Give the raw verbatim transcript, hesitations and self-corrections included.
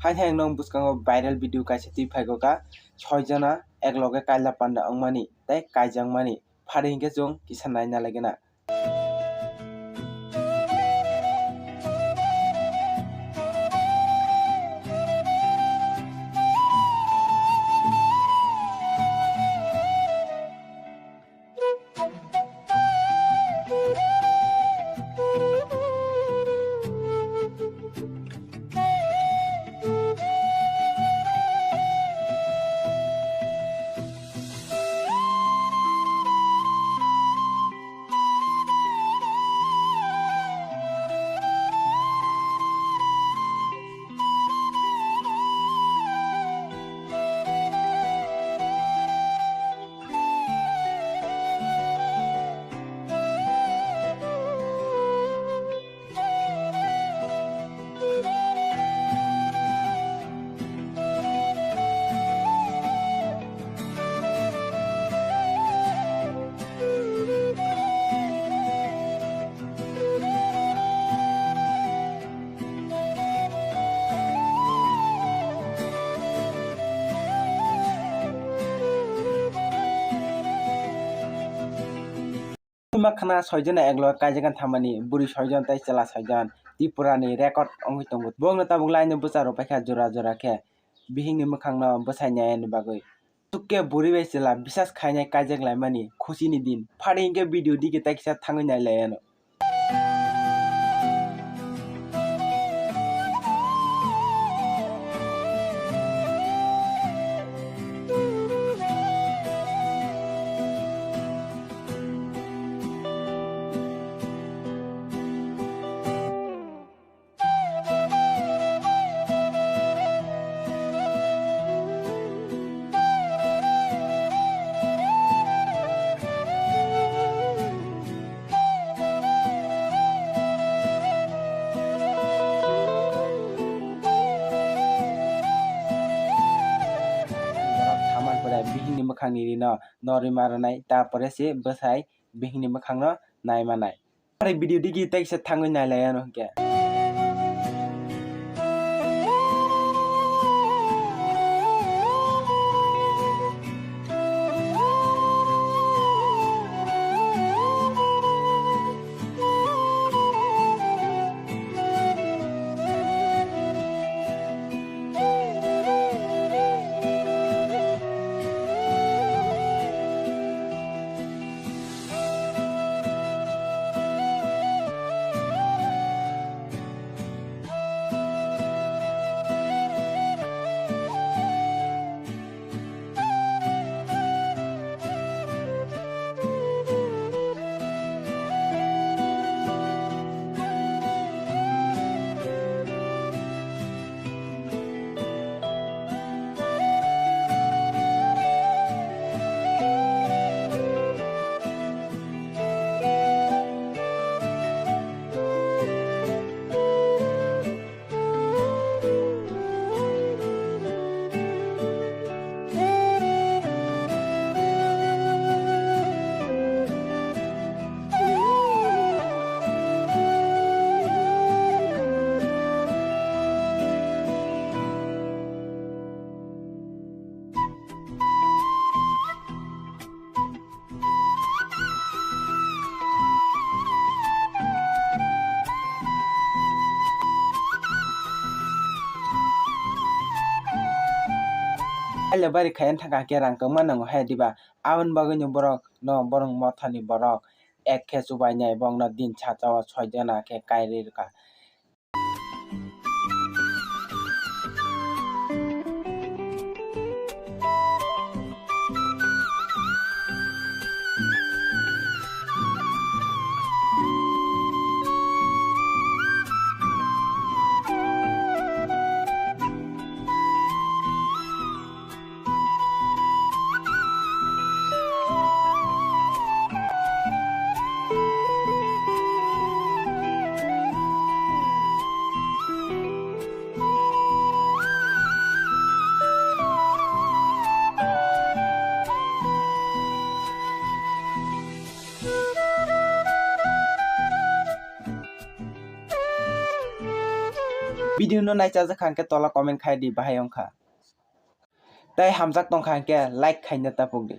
Hai hai nwng bwskango viral video kaisa twi phaikha, soi jona ek loge kaila panda wngmani tei kaijakmani. Phari hinkhe chwng kisa naina lagina. Makhna soijon eklo kaijagani thamani bwrwi soijon tei chwla soijon Tripura ni record wngwi tongo. Bongno tabuk laino bwcha rwpaikha jora jora khe bihikni mwkhangno bwsai naiyani bagwi. Tukke bwrwi bai chwla bisas khainai kaijak laimani khuchini din. Phari hinkhe video digi tei kisa thangwi nai laiano. Borok thaman pore bihikni mwkhangni rino norwi ma rwnai, ta pore se bwsai bihikni mwkhangno nai manai. Aro video digi tei kisa thangwi nai lai ano hwnkhe. Aile bari khayan thangkha khe rang kwma nango hai diba? Aboni bagwi no borok no borok mothani borok ek khe chubainai, borok no din sacha o soi dena khe kairwi rwkha. Video no naichajak kha hwnkhe tola comment khai di, bahai wngkha. Tai hamjak tongkha hwnkhe like khaina tapuk di.